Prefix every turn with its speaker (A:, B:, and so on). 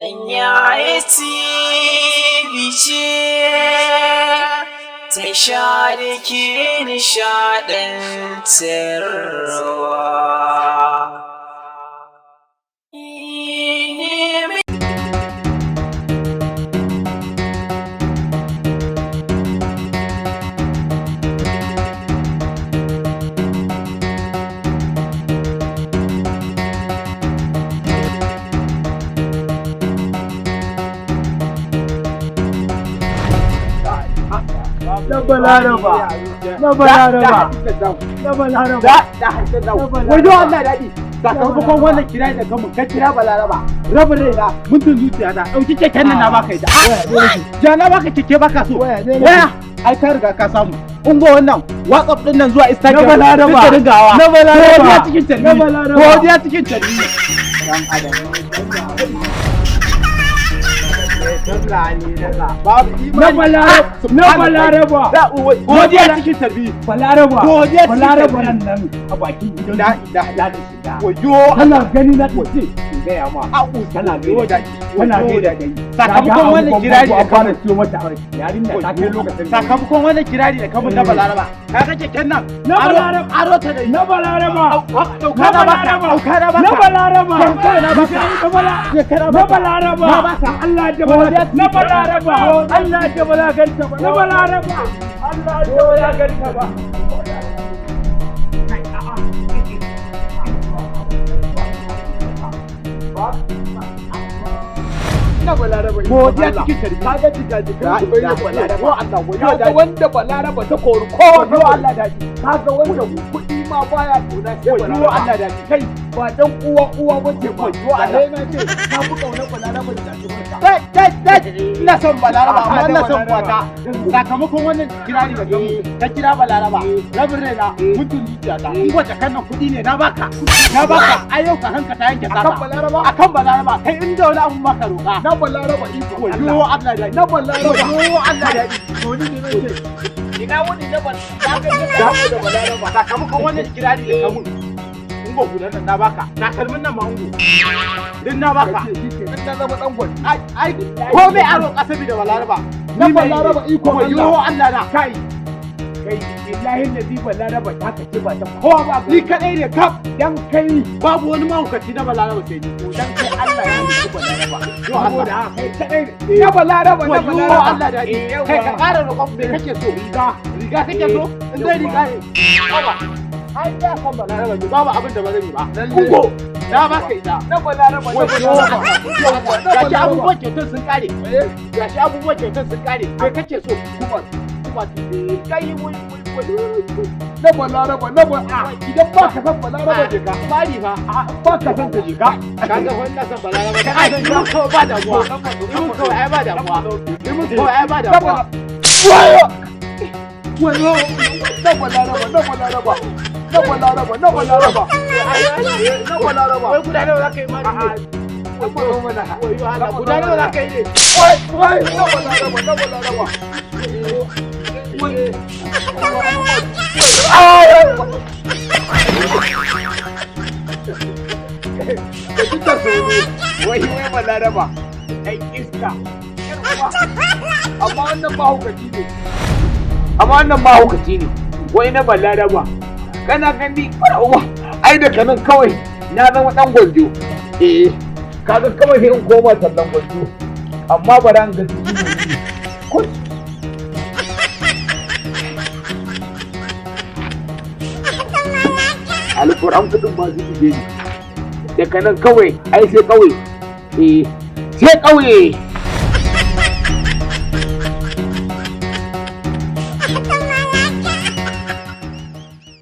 A: Yaya TV ce tasha da ke nishaɗantarwa.
B: Na Balaraba, na Balaraba, na Balaraba.
C: Wajo Allah daɗi. Sakamakon wannan kira da kamun ka kira Balaraba. Rabin raina mutum zuciya ta ɗauki keken nan na baka ita. Ja na baka keke baka so. Waya ai ka riga ka samu. Ungo wannan WhatsApp din nan zuwa Instagram.
B: Na Balaraba.
C: Duka dingawa.
B: Na Balaraba.
C: Godiya cikin tarbi.
B: Na Balaraba.
C: Godiya cikin tarbi.
B: Dan adam.
C: Babu
B: Na
C: imani.
B: Balaraba, na Balaraba.
C: Godiya cikin tarbi.
B: Balaraba,
C: Godiya cikin
B: Balaraba
C: tarbi.
B: nan nan a bakin gidan.
C: La ilaha
B: Ya da shiga.
C: Wayo
B: Tana gani na tace in gaya ma.
C: A'u
B: Tana
C: wayo
B: gaida
C: daɗi.
B: Tana
C: Wayo
B: gaida
C: daɗi.
B: kai.
C: Sakamakon wannan kirari da
B: an fara
C: kamun.
B: siyo mata aure. Yarinya ta kai lokacin.
C: Sakamakon wannan kirari da kamun na Balaraba. Ka ga keken nan.
B: Na Balaraba.
C: Aro ta da
B: Na Balaraba.
C: Dauka na baka. Dauka na baka.
B: Na Balaraba.
C: Dauka na baka.
B: Na
C: Na
B: Balaraba.
C: baka.
B: Allah ya bala. Na Balaraba. Allah ya bala ganta ba. Na Balaraba. Allah ya bala ganta ba.
D: Na Balaraba.
C: Godiya cikin tarbi.
D: Kaga jigajigan su bai da Balaraba.
C: Ko Allah wayo
D: Kaga
C: daɗi.
D: wanda Balaraba ta kori kowa
C: Wayo Allah daɗi.
D: Kaga wanda kuɗi ma baya ƙauna sai
C: Wayo
D: Balaraba.
C: Allah daɗi.
D: Kai ba dan uwa uwa bace ba.
C: Wayo Allah.
D: Bare na ce ka fi ƙaunar Balaraba da jakimarka.
C: Kai kai kai. Ina son Balaraba amma ina son kwata. Sakamakon wannan kirari da kamun ka kira Balaraba. Rabin raina mutum zuciyata. In wace kan nan kuɗi ne na baka. Na baka. Ai yau ka hanka ta yanke saka.
D: Akan Balaraba?
C: Akan Balaraba. Kai inda wani abu maka roƙa.
D: Na Balaraba iko
C: Wayo
D: Allah.
C: Allah daɗi.
D: Na Balaraba.
C: Wayo Allah daɗi.
D: To ni ne zan ce. Ina wuni na Balaraba da Balaraba.
C: Sakamakon wannan kirari da kamun. Ungo hulan nan na baka. Takalmin nan ma ungo. Din na baka.
D: Kace shi kenan na zama ɗan gwani.
C: Ai ai komai a roƙa saboda Balaraba.
D: Na Balaraba iko
C: Wayo
D: Allah.
C: Allah na.
B: Kai. Kai billahi lazi Balaraba ta kace ba ta kowa ba.
C: Ni kadai ne kaf.
B: Dan kai
C: Babu wani mahaukaci na Balaraba sai ni.
B: dan kai Allah ya yi Balaraba.
C: Yo Allah.
B: Saboda haka kai kadai ne.
D: Na Balaraba na
C: Wayo
D: Balaraba.
C: Allah daɗi. Kai ka ƙara roƙon me kake so?
B: Riga.
C: Riga kake so? In dai riga ne. Haba. Ai da san Balaraba ne babu abin da ba zan yi ba.
D: Lalle.
C: Ungo. Na baka ita.
D: Na Balaraba na
C: Wayo
D: Balaraba.
C: Allah. Gashi abubuwan kyautar sun ƙare. Gashi abubuwan kyautar sun ƙare. Me kake so?
D: Kuma
C: Kuma kai wai wai wai.
D: na Balaraba na Balaraba. Idan ba ka san Balaraba je ka.
C: Bari fa.
D: Ba ka san ta je ka.
C: Kaga wannan san Balaraba. Ai mun kawai ba damuwa. Mun kawai ai ba damuwa. Mun kawai ai ba damuwa.
D: Wayo! Wayo! Na Balaraba na Balaraba. Na Balaraba na Balaraba. Na Balaraba.
C: Wai guda nawa zaka yi mari ne? Wayo Allah guda nawa zaka yi ne?
D: Wai wai na Balaraba na Balaraba. Ka ji ta tsoro. Wai wai Balaraba. Ɗan iska. Amma wannan mahaukaci ne. Amma wannan mahaukaci ne. Wai na Balaraba. Kana gani fara uwa. Ai daga nan kawai na zama ɗan gwanjo. Eh. Kaga kawai sai in koma tallan gwanjo. Amma bara in ga ciki ne. Kus. Alƙur'an kuɗin ba su ije ni. Daga nan kawai ai sai ƙauye. Eh. Sai ƙauye.